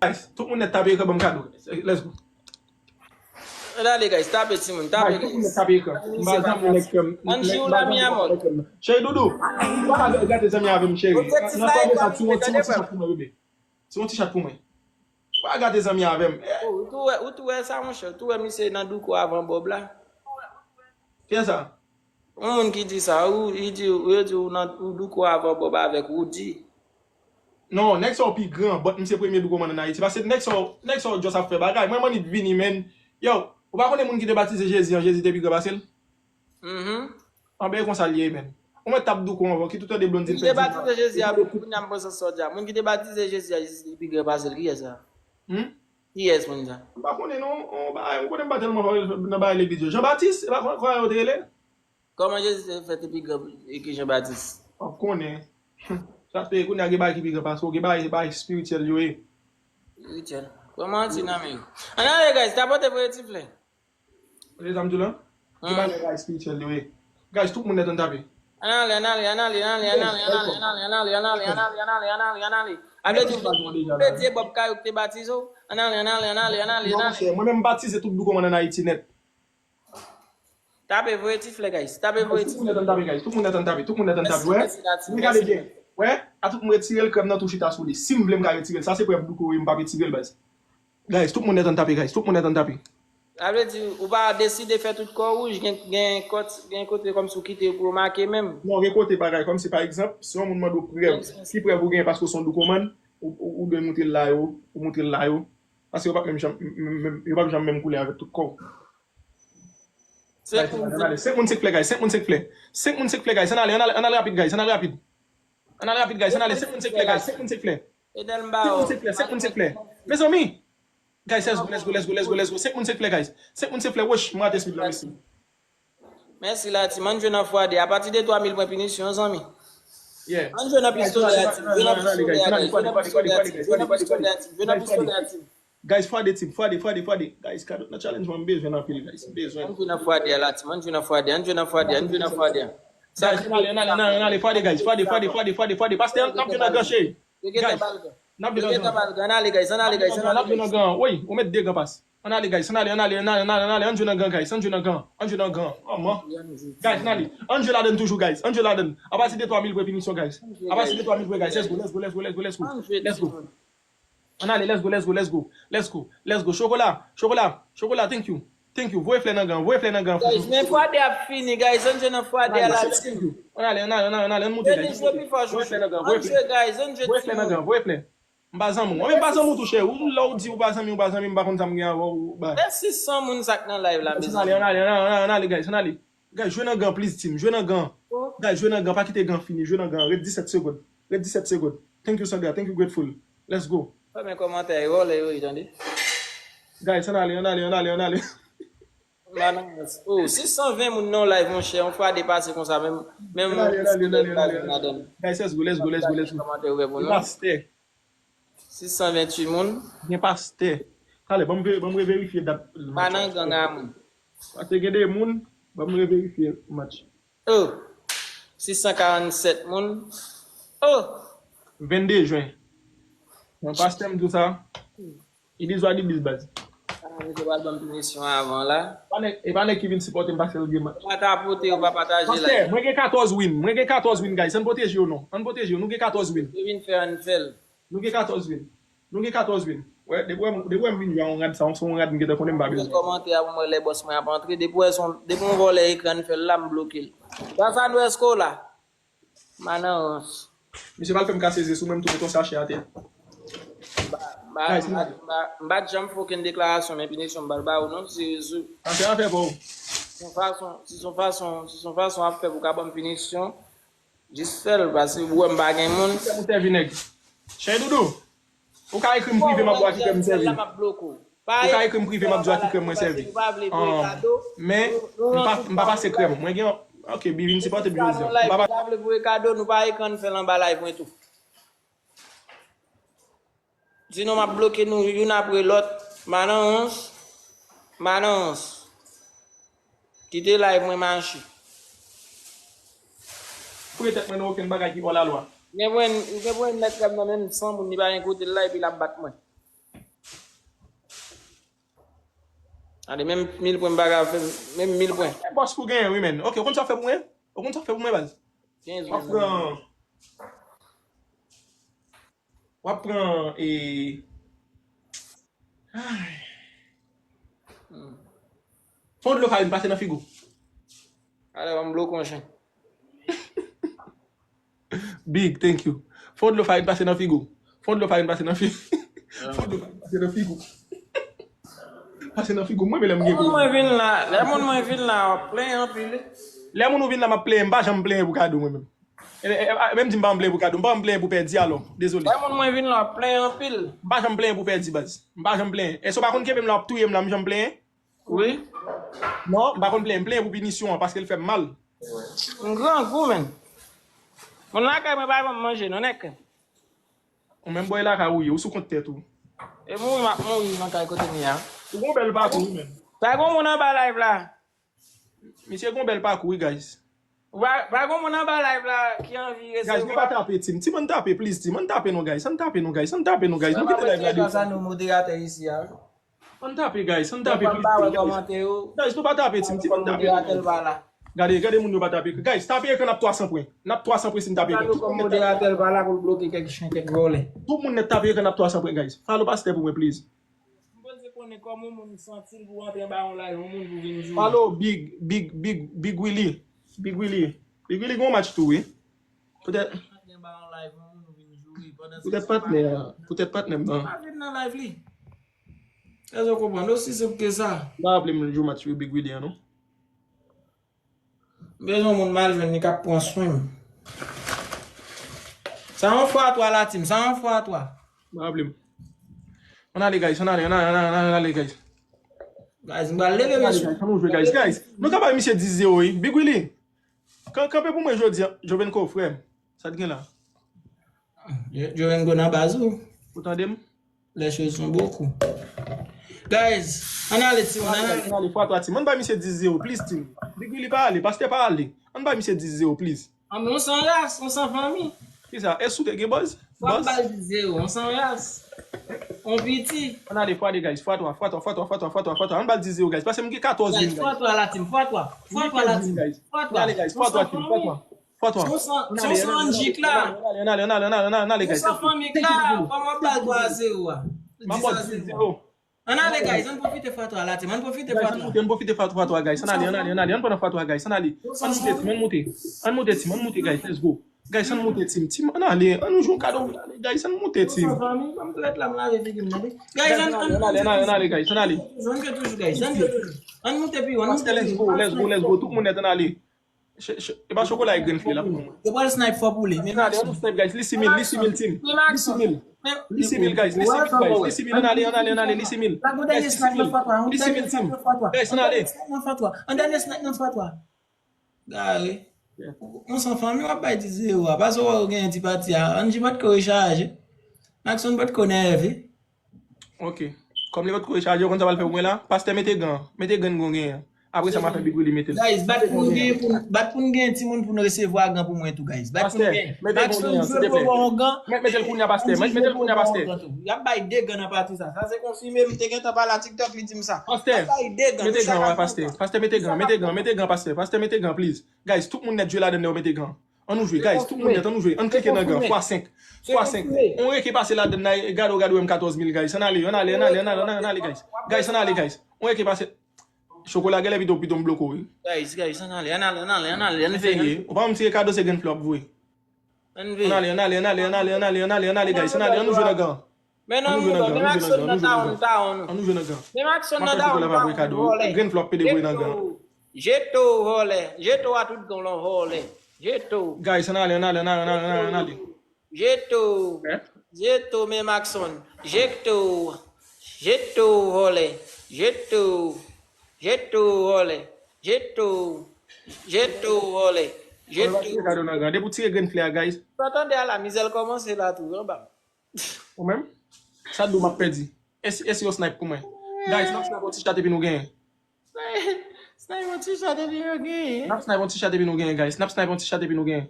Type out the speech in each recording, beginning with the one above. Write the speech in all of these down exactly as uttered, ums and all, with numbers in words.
Guys, tout moun nèt tape ekran ban m kado. Let's go. Ann ale, guys, tape timoun, tape, Guys, tout moun nèt tape ekran. M pa zanmi nèg krèm. M pa zanmi nèg krèm. Cheri Doudou, ou pa ka gate zanmi avè m, cheri. Nan fwa de sa, ti yon ti yon ti chat pou mwen, bebe. Ti yon ti chat pou mwen. Ou pa ka gate zanmi avè m. Ou tou wè, ou tou wè sa, monchè. Ou tou wè misye nan douko avan Bob la. Kiyès sa? Yon moun ki di sa, ou, li di, ou, yo di ou nan, ou douko avan Bob avèk Roody. Non, nèg sa yo pi gran, but m se premye douko man ann Ayiti. Paske nèg sa yo, nèg sa yo just ap fè bagay. Mwen, m annik vini, man. Yo, ou pa konnen moun ki te batize Jezi an, Jezi te pi gran pase l? Mhm. Anben, e konsa l ye, man. Ou mèt t ap douko anvan, ki tout tande Blondedy Moun ki te batize Jezi a, kounye a m panse sa w di a. Moun ki te batize Jezi a, Jezi te pi gran pase l, kiyès sa? Hmm? Kiyès moun sa? M pa konnen non, on bagay, ou konnen m pa tèlman fò nan bagay legliz yo. Jean Baptiste, e pa konnen yo te rele? Kòman Jezi te fè te pi gran ke Jean Baptiste? W ap konnen. Sa te kounye a gen bagay ki pi gran pase w, gen bagay, bagay espirityèl yo ye. Espirityèl. Pran manti nan men yo. Ann ale, guys, tapote voye ti flè. Ou te tann m di w la? Gen bagay espirityèl yo ye. Guys, tout moun nèt ann tape. Ann ale, ann ale, ann ale, ann ale, ann ale, ann ale, ann ale, ann ale, ann ale, ann ale, ann ale, ann ale, ann ale. A vle di, ou vle di e Bob Kayou ki te batize w? Ann ale, ann ale, ann ale, ann ale, ann ale. Mwen menm m batize tout douko man ann Ayiti nèt. Tape voye ti flè, guys. Tape voye ti flè. Tout moun nèt ann tape, guys. Tout moun nèt ann tape. Tout moun nèt ann tape. Wè. Mwen gade byen. Wè. A tout moun retire l, krèm nan tou chita sou li. Si m vle m ka retire l. Sa se prèv douko wi, m p ap retire l, baz. Guys, tout moun nèt ann tape, guys. Tout moun nèt ann tape. Sa vle di, ou pa deside fè tout kò wouj, gen, gen kòt, gen kote kòmsi ou kite pou yo make menm. Non, gen kote bagay, kòmsi pa egzanp, si yon moun mande w prèv, ki prèv ou gen paske w se yon douko man, ou, ou, ou dwe moutre l la yo, ou moutre l la yo. Paske yo p ap menm janm, menm, menm, yo p ap janm menm koulè avèk tout kò w. Senk moun se k flè, guys. Senk moun se k flè. Senk moun se k flè, guys. Ann ale, ann ale, ann ale rapid, guys. Ann ale rapid. Ann ale rapid, guys. Ann ale, senk moun se k flè, guys. Senk moun se k flè. Senk moun se k flè, senk moun se k flè. Mezanmi. Guys, let's go, let's go, let's go, let's go, let's go. Senk moun se k flè, guys. Senk moun se k flè. Wesh, m rate speed la, mesi. Mèsi la, team. Ann jwe nan fwa de. Apati de twa mil pwen pinisyon, zanmi. Yeah. Ann jwe nan pistolè a, team. Jwe nan pistolè a, guys. Jwe nan pistolè a, team. Jwe nan pistolè a, team. Jwe nan pistolè a, team. Guys, fwa de team, fwa de, fwa de, fwa de. Guys, kado nan challenge mwen, m bezwen l anpil, guys. M bezwen l. Ann jwe nan fwa de a la, team. Ann jwe nan fwa de, ann jwe nan fwa de, ann jwe nan fwa de. Guys, ann ale, ann ale, ann ale, ann ale, fwa de, guys, fwa de, fwa de, fwa de, fwa de, fwa de. Pastè, n ap jwe nan gran cheri. Guys, n ap jwe nan gran. N ap jwe nan gran, n ap jwe nan gran. Wi, ou met de gran pas. Ann ale, guys, ann ale, ann ale, ann ale, ann ale, ann ale, ann jwe nan gran, guys, ann jwe nan gran, ann jwe nan gran. Oh, man. Guys, ann ale. Ann jwe ladann toujou, guys. Ann jwe ladann. Apati de twa mil pwen pinisyon, guys. Apati de twa mil pwen, guys. Let's go, let's go, let's go, let's go, let's go. Let's go. Ann ale, let's go, let's go, let's go. Let's go, let's go. Chokola, chokola, chokola, thank you. Thank you. Voye flè nan gran, voye flè nan gran. Guys, men fwa de ap fini, guys. Ann jwe nan fwa de a la. Thank you. Ann ale, ann ale, ann ale, ann ale, ann moute, guys. Voye flè nan gran, voye flè. Ann jwe, guys, ann jwe. Voye flè nan gran, voye flè. M pa zanmi w. Mwen menm pa zanmi w tou, chè. Ou lè w di ou pa zanmi, ou pa zanmi, m pa konn sa m gen avè w, ou bay. Men sis san moun sa k nan live la, mezanmi. Ann ale, ann ale, ann ale, ann ale, guys, ann ale. Guys, jwe nan gran, please, team. Jwe nan gran. Guys, jwe nan gran, pa kite gran fini. Jwe nan gran. Ret disèt segonn. Ret disèt segonn. Thank you, Sandra. Thank you, Grateful. Let's go. Fèmen kòmantè a, e vòlè yo ye, tande. Guys, ann ale, ann ale, ann ale, ann ale. Manans. Oh, sis san ven moun nan live, monchè. Yon fwa de pase konsa, menm, menm. Ann ale, ann ale, ann ale, ann ale, ann ale. Guys, let's go, let's go, let's go, let's go. Kòmantè ouvè pou nou. Pastè. Sis san venntuit moun. Gen pastè. Talè, ban m ve-, ban m reverifye dat. Pa nan gang a moun. Pastè gen de moun, ban m reverifye match. Oh! Sis san karannsèt moun. Oh! Vennde jen. Yon pastè m di w sa. It is what it is, baz. Ah, misye pral ban m pinisyon avan la. Pa nèg, e pa nèg ki vin sipòte m paske l gen match. Pa tapote yo, pa pataje la. Pastè, mwen gen katòz win. Mwen gen katòz win, guys. Ann pwoteje yo non. Ann pwoteje yo. Nou gen katòz win. Yo vin fè ann fè l. Nou gen katòz win. Nou gen katòz win. Wè, depi wè, depi wè m vin jwe a yon rad sa, se yon rad m gentan konnen m pa bezwen. Kòmantè a pou m wè lè bòs mwen ap antre. Depi wè son, depi yon vòlè ekran fè l la, m bloke l. Sa sa nou èske w la? Manans. Misye pral fè m kase ze sou mwen, m tou met yon sachè atè. M pa, m pa, m pa, m pa, m pa t janm fè okenn deklarasyon, men pinisyon m pral ba ou non, se sou. Afè, afè pa w. Se yon fason, se yon fason, se yon fason ap fè pou ka ban m pinisyon. Jis fè l, paske ou wè m pa gen moun. Fè m sèvi nèg. Cheri Doudou, ou ka ekri m prive, m ap wè ki krèm m sèvi. Ou ka ekri m prive, m ap di w a ki krèm mwen sèvi. Men, m pa, m pa pase krèm. Mwen gen, ok, Bi vin sipòte m jodi a. M pa pa- Ou ta vle voye kado, nou pa ekri ann fè l anba live mwen tou. Sinon, m ap bloke nou youn apre lòt. Manans. Manans. Kite live mwen mache. Fouye tèt mwen nan okenn bagay ki hors la loi. Gen pwen, gen pwen mèt krèm nan menm san moun, li pa gen kote l la, epi l ap bat mwen. Gade, menm mil pwen m pa ka fè, menm mil pwen. Bòs pou genyen, wi, men. Ok, ou konn sa w fè pou mwen? Ou konn sa w fè pou mwen, baz? Kenz W ap pran. W ap pran. E... Ay. Fè yon dlo farin pase nan figo. Alè, w ap bloke yon chen. Big, thank you. Fè yon dlo farin pase nan figo. Fè yon dlo farin pase nan figo. Fè yon dlo farin pase nan figo. Pase nan figo. Mwen, men lè m gen Moun mwen vin la, lè moun mwen vin la, w ap plenyen anpil. Lè moun ou vin la, m ap plenyen. M pa janm plenyen pou kado, mwen menm. E, e, e, menm di m pa janm plenyen pou kado, m pa janm plenyen pou pèdi, alò. Dezole. Lè moun mwen vin la, w ap plenyen anpil. M pa janm plenyen pou pèdi, baz. M pa janm plenyen. Èske w pa konn kenbe m la, w ap touye m la, m janm plenyen? Wi. Non, m pa konn plenyen. M plenyen pou pinisyon an, paske l fè m mal. M grangou, menn. Moun lakay mwen pa ban m manje, non, nèg. Ou menm bòy lakay ou ye, ou sou kont tèt ou. E mouri m ap mouri nan kay kote m ye a. Ou gon bèl pakou wi, menn. Pa gon moun anba live la. Misye gon bèl pakou wi, guys. Pa, pa gon moun anba live la ki anvi resevwa. Guys, nou pa tape Tim. Tim, ann tape, please, Tim. Ann tape non, guys. Ann tape non, guys. Ann tape non, guys. Nou kite live la devan. Sa nou moderatè isi a. Ann tape, guys. Ann tape, please, Tim, guys. Guys, nou pa tape Tim. Tim, ann tape non, guys. Gade, gade moun yo pa tape. Guys, tape ekran n ap twa san pwen. N ap twa san pwen si n tape ekran. Tout moun nèt tape. Tout moun nèt tape ekran n ap twa san pwen, guys. Follow pastè pou mwen, please. M panse konnen kòman yon moun santi l pou antre ba yon live yon moun pou vin joure. Follow Big, Big, Big, Big Willy. Big Willy. Big Willy gen yon match tou, wi. Poutèt. Patnè ba yon live yon moun ou vin joure pandan se. Poutèt patnè a. Poutèt patnè m nan. Pa vin nan live li. Èske w konprann? Osi senp ke sa. M pa raple m jou match wi Big Willy an non. M bezwen yon moun m al jwenn li k ap pran swen m. Sa yon fwa a twa la, Tim, sa yon fwa a twa. M pa raple m. Ann ale, guys, ann ale, ann ale, ann ale, ann ale, guys. Guys, m pral leve mesye. Ann nou jwe, guys, guys. Nou ka bay misye dis zewo wi. Big Willy. Kan-, kanpe pou mwen jodi a, Jovenco, frè m. Sa t gen la? Jovenco nan baz ou? Ou tande m? Les choses sont beaucoup. Guys, ann ale, Tim, ann ale. Ann ale, fwa twa, Tim. Ann bay misye dis zewo, please, Tim. Big Willy pa ale, pastè pa ale. Ann bay misye dis zewo, please. Ann, on san ras, on san fanmi. Kisa? Èske ou te gen bòz? Fwa bòz? Ba l dis zewo, on san ras. On piti. Ann ale, fwa de, guys. Fwa twa, fwa twa, fwa twa, fwa twa, fwa twa, fwa twa. Ann ba l dis zewo, guys. Paske m gen katòz moun, guys. Fwa twa la, Tim, fwa twa. Fwa twa la, Tim. Fwa twa. Ann ale, guys. Fwa twa, Tim, fwa twa. Fwa twa. Ann ale, ann ale, ann ale, ann ale, ann ale, guys. Ann fè fanmi kla, kòman w ap ba l twa zewo a? M ap ba w dis zewo. Ann ale, guys, ann pwofite fwa twa la, Tim. Ann pwofite fwa twa. Ann pwofite fwa twa, guys. Ann ale, ann ale, ann ale. Ann pran nan fwa twa, guys. Ann ale. Ann moute, Tim, ann moute. Ann moute, Tim, ann moute, guys. Let's go. Guys, ann moute, Tim. Tim, ann ale. Ann nou jwe yon kado. Ann ale, guys, ann moute, Tim. Guys, ann ale, ann ale, ann ale, guys. Ann ale. Ann moute pi wo, ann moute pi wo. Let's go, let's go, let's go. Tout moun nèt, ann ale. Ch-, ch-, e pa chokola e grenn fle la pou mwen. Yo pral snipe fò pou li. Men Max. Ann snipe, guys. Li simil, li simil, Tim. Li simil. Li simil, guys. Li simil, guys. Li simil, ann ale, ann ale, ann ale, li simil. Guys, li simil. Li simil, Tim. Guys, ann ale. Ann dènye snipe nan fwa twa. Gare. On san fanmi w ap bay dis zewo a. Paske w wè w genyen ti pati a. Angie potko rechaje. Maxon potko nève. Ok. Kòm li potko rechaje, ou konn sa pral fè pou mwen la? Pastè mete gan. Mete gan n gon genyen. Apre sa, m a fè Big Willy mete l. Guys, bat pou n gen, pou n, bat pou n gen timoun pou n resevwa gan pou mwen tou, guys. Bat pou n gen. Pastè, mete gan genyen, silteplè. Met, mete l kounye a, pastè. Met, mete l kounye a, pastè. Y ap bay de gan nan pati sa. Sa se konfime, m te gentan pale a TikTok, li di m sa. Pastè, mete gan, pastè. Pastè, mete gan, mete gan, mete gan, pastè. Pastè, mete gan, please. Guys, tout moun nèt jwe ladann lè yo mete gan. Ann nou jwe, guys. Tout moun nèt, ann nou jwe. Ann klike nan gan. Fwa senk. Fwa senk. On reke pase ladann la, gade w, gade w, m katòz mil, guys. Ann ale, ann ale, ann ale, ann ale, ann ale, guys. Guys, ann ale, guys. On reke pase. Chokola genlè pito, pito m bloke w, wi. Guys, guys, ann ale, ann ale, ann ale, ann ale, ann veye. Ou pa konn m tire kado se grenn flop vre. Ann veye. Ann ale, ann ale, ann ale, ann ale, ann ale, ann ale, ann ale, guys. Ann ale, ann nou jwe nan gan. Men non, men Maxon nan tawon, tawon nou. Ann nou jwe nan gan. Men Maxon nan tawon, tawon, vòlè. Grenn flop pede voye nan gan. Jeto, vòlè. Jeto a tout gon lon vòlè. Jeto. Guys, ann ale, ann ale, ann ale, ann ale, ann ale. Jeto. Jeto, men Maxon. Jeto. Jeto, vòlè. Jeto. Jeto, vòlè. Jeto. Jeto, vòlè. Jeto. Depi w tire grenn flè a, guys. Sa tande a la, mizè l kòmanse la tou, anba. Ou menm? Sa di w m ap pèdi. Esi, esi yo snipe pou mwen. Guys, n ap snipe yon ti chat epi nou genyen. Snipe yon ti chat epi nou genyen. N ap snipe yon ti chat epi nou genyen, guys. N ap snipe yon ti chat epi nou genyen.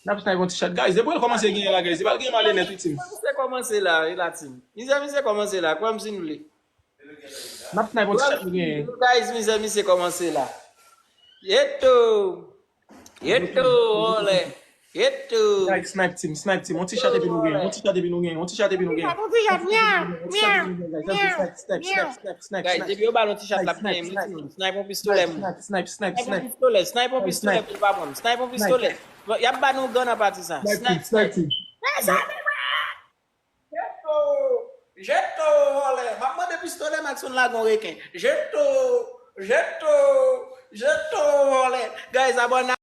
N ap snipe yon ti chat. Guys, depi l kòmanse genyen la, guys, li pral genyen male nèt, wi, Tim. Misye kòmanse la, wi, la, Tim. Mizè, misye kòmanse la, kwè m si n vle. N ap snipe yon ti chat nou genyen. Guys, mizè misye kòmanse la. Yeto. Yeto, ole. Yeto. Guys, snipe team, snipe team. Yon ti chat epi nou genyen. Yon ti chat epi nou genyen. Yon ti chat epi nou genyen. Yon ti chat, myaw, myaw, Snipe, snipe, snipe, snipe, snipe, Guys, snipe. depi yo ba l yon ti chat la, Snipe, mwen snipe. snipe yon pistolet. Snipe, snipe, snipe, Snipe yon snipe. pistolet. Snipe yon pistolet pou l pa pran m. Snipe yon pistolet. Y ap ba nou gun nan pati sa. Snipe team, snipe team. Jeto! Jeto, vòlè! M ap mande pistolet, Maxon lage yon reken. Jeto! Jeto! Jeto, vòlè! Guys, abòne